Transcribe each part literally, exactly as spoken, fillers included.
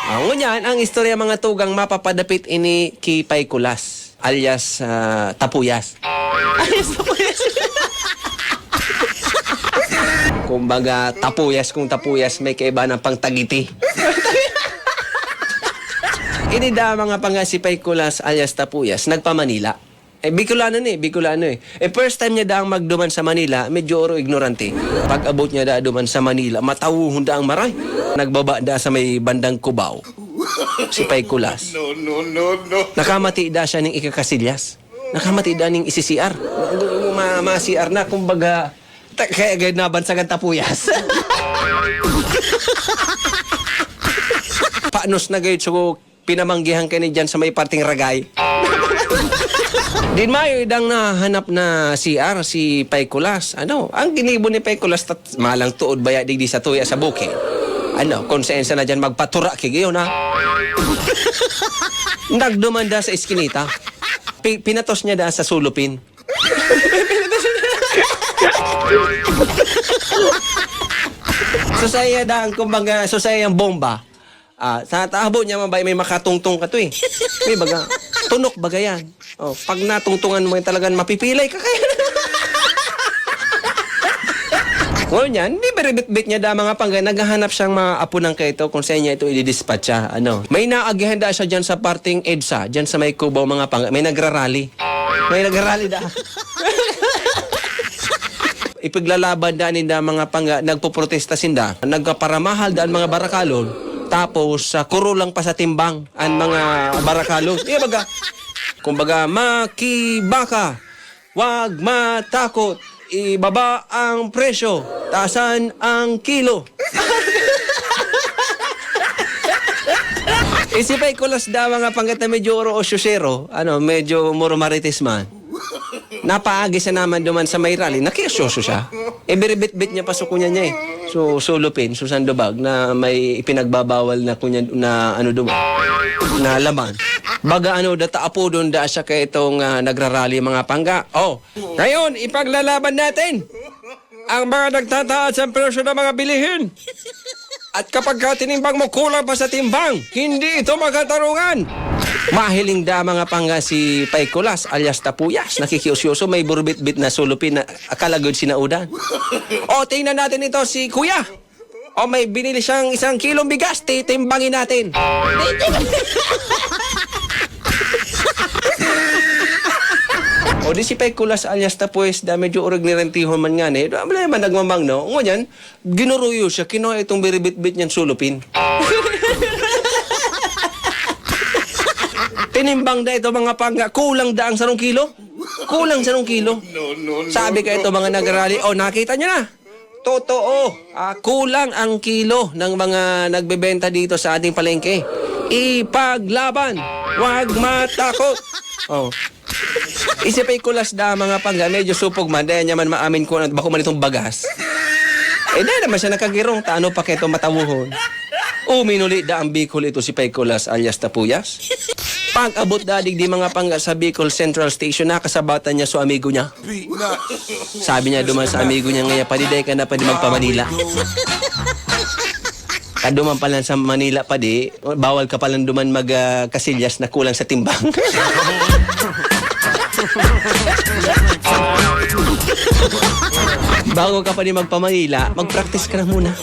Ah, ngunyan, ang istorya, mga tugang, mapapadapit ini ki Pay Kulas, alias, ah, Tapuyas. Alias Tapuyas. Kumbaga, tapuyas kung tapuyas, may kaiba ng pangtagiti. Ini da, mga pangga, si Pay Kulas alias Tapuyas, nagpa-Manila. Eh, Bicolano ni, Bicolano eh. Eh, first time niya daang magduman sa Manila, medyo oro ignorante. Pag-abot niya da duman sa Manila, matawuhon da ang maray. Nagbaba da sa may bandang Cubao. Si Pay Kulas. No, no, no, no. Nakamati da siya ning ikakasilyas. Nakamati da ning isi-C R. Ma-, ma-C R na, kumbaga, ta-, kaya agad nabansagan Tapuyas. Panos na gayud, so, pinamanggihan kani diyan sa may parteng Ragay. Din mayo idang nahanap na C R si Pay Kulas. Ano, ang ginibo ni Pay Kulas, tat-, malang tuod baya digdi sa tuya sa bukid. Ano, kung saan sana diyan magpatura ki gayon, ha? Nagduman da sa iskinita. Pi-, pinatos niya da sa sulupin. So, saya da ang, kumbaga, so, saya ang bomba. Ah, sa taabo niya man ba, may makatungtong ka to eh. May baga, tunok baga yan. Oh, pag natungtungan mo yan, talagang mapipilay ka kaya. Ngunyan, di biribitbit niya da, mga pangga, naghahanap siyang mga apo ng kaito kung saan niya ito ididispatcha. Ano? May naagihan da siya dyan sa parting EDSA, dyan sa may Cubao, mga pangga. May nagrarally. May nagrarally da. Ipiglalaban da ninda, mga pangga, nagpoprotesta sinda. Nagkaparamahal da an mga barakalon. Tapos, sa kuro lang pa sa timbang an mga barakalon. Iya baga, kumbaga, "Makibaka, wag matakot, ibaba ang presyo, taasan ang kilo." Isipay ko las da, mga pangga, na medyo oro osyosero, ano, medyo muro marites man. Napaagi siya naman duman sa may rally, nakiosyoso siya. Ibiribitbit niya pa sa kunya niya eh. So, sulupin, so sandubag na may ipinagbabawal na kunya na ano duman, na laman. Baga ano, data apodon da siya kay itong, ah, nagrarally, mga pangga. Oh, ngayon, ipaglalaban natin ang mga nagtataas ang presyo ng mga bilihin. At kapag ka tinimbang mo, kulang pa sa timbang, hindi ito makatarungan. Mahiling da, mga pangga, si Pay Kulas alias Tapuyas, nakikiosyoso, may burubitbit na sulupin na akala gud sinaudan. O, tingnan natin ito, si Kuya. O, may binili siyang isang kilong bigas, titimbangin natin. O, di si Pay Kulas alias Tapuyas, da medyo orog ni rentihon man nga, eh. Wala man nagmamang, no? Ngunyan, ginuruyo siya, kinuha itong biribitbit niyang sulupin. Tinimbang da ito, mga pangga, kulang da ang sarong kilo. Kulang sarong kilo. No, no, no, Sabi ka no. ito, mga nagrarally, "Oh, nakita niyo na. Totoo, ah, kulang ang kilo ng mga nagbebenta dito sa ating palengke. Ipaglaban, wag matakot." Oh. Isipay ko las da, mga pangga, medyo supog man, dahil niya man maamin ko na bako man itong bagas. Eh, dahil naman siya nakagirong, ta ano pa kayo itong matawuhon? Uminuli da ang Bicol ito si Pay Kulas alias Tapuyas. Pag-abot da digdi, mga pangga, sa Bicol Central Station, nakasabatan niya so amigo niya. Sabi niya duman sa amigo niya, "Ngaya, padi, dai ka na pwede magpa-Manila." Kaduman pa lang sa Manila, padi, bawal ka pa lang duman mag, ah, kasilyas na kulang sa timbang. Bago ka pa ni magpa-Manila, mag-practice ka na muna.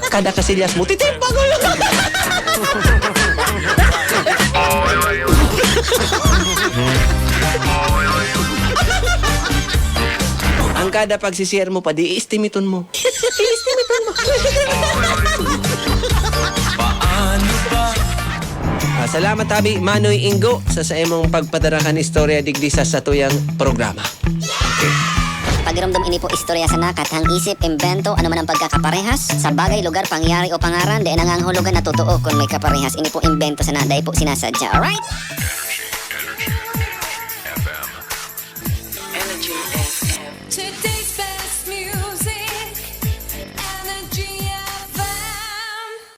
Kada kasilyas mo, titimbang mo. Ang kada pag-C C R mo, padi, i-estimaton mo. I-estimaton mo. Paano ba? Ah, salamat, Tabi Manoy Ingo, sa, sa imong pagpadara kan istorya digdi sa satuyang programa. Pagiromdom, ini po istorya sana, kathang isip, imbento, ano man ang pagkakaparehas sa bagay, lugar, pangyayari o pangaran, dai nangangahulugan na totoo kun may kaparehas. Ini po imbento sana, dai po sinasadya. Alright? Energy, Energy F M. Energy F M.